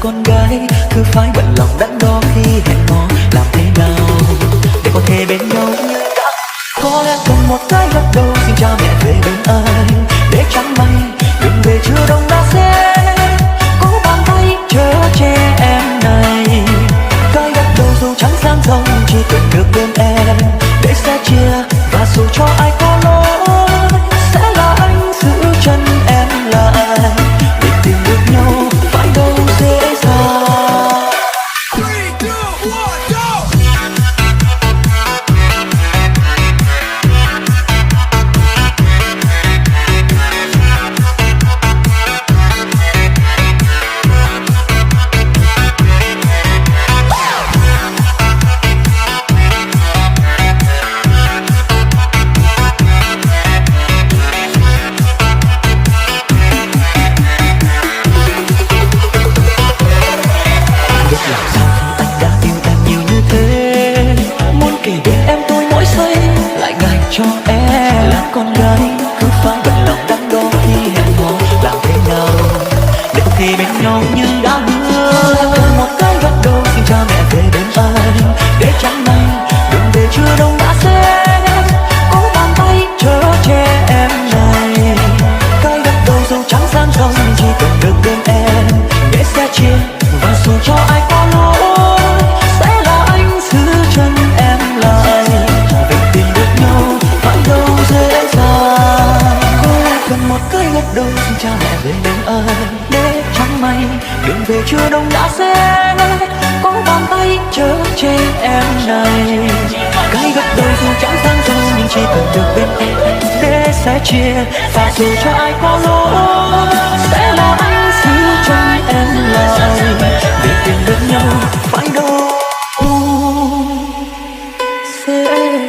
Con gái cứ phải bận lòng đắn đo khi hẹn hò, làm thế nào để có thể bên nhau như đã hứa. Có lẽ cần một cái gật đầu xin cha mẹ về bên anh, để chẳng may đường về chưa đông đã sẽ có bàn tay chở che em này. Cái gật đầu dù chẳng sang giàu nhưng chỉ cần được bên em, để sẻ chia và dù cho ai có lỗi, sẽ là anh giữ chân em lại. Để tìm được nhau phải đâu dễ dàng. Biết làm sao khi anh đã yêu em nhiều như thế, muốn kể bên em tôi mỗi giây lại ngại cho em. Là con gái cứ phải bận lòng đắn đo khi hẹn hò, làm thế nào để khi bên nhau như đã hứa. Một cái gật đầu xin cha mẹ về bên anh, để chẳng may đường về chưa đông đã sẽ có bàn tay chở che em này. Cái gật đầu dù chẳng sang giàu nhưng chỉ cần được bên em, để sẻ chia và dù cho ai có lỗi, sẽ là anh giữ chân em lại. Việc tìm được nhau phải đâu dễ dàng. Có lẽ cần một cái gật đầu xin cha mẹ về bên anh, để chẳng may đường về chưa đông đã sẽ có bàn tay chở che em này. Cái gật đầu dù chẳng sang giàu nhưng chỉ cần được bên em, để sẻ chia và dù cho ai có lỗi, sẽ là anh giữ chân em lại. Để tìm được nhau phải đâu dễ dàng.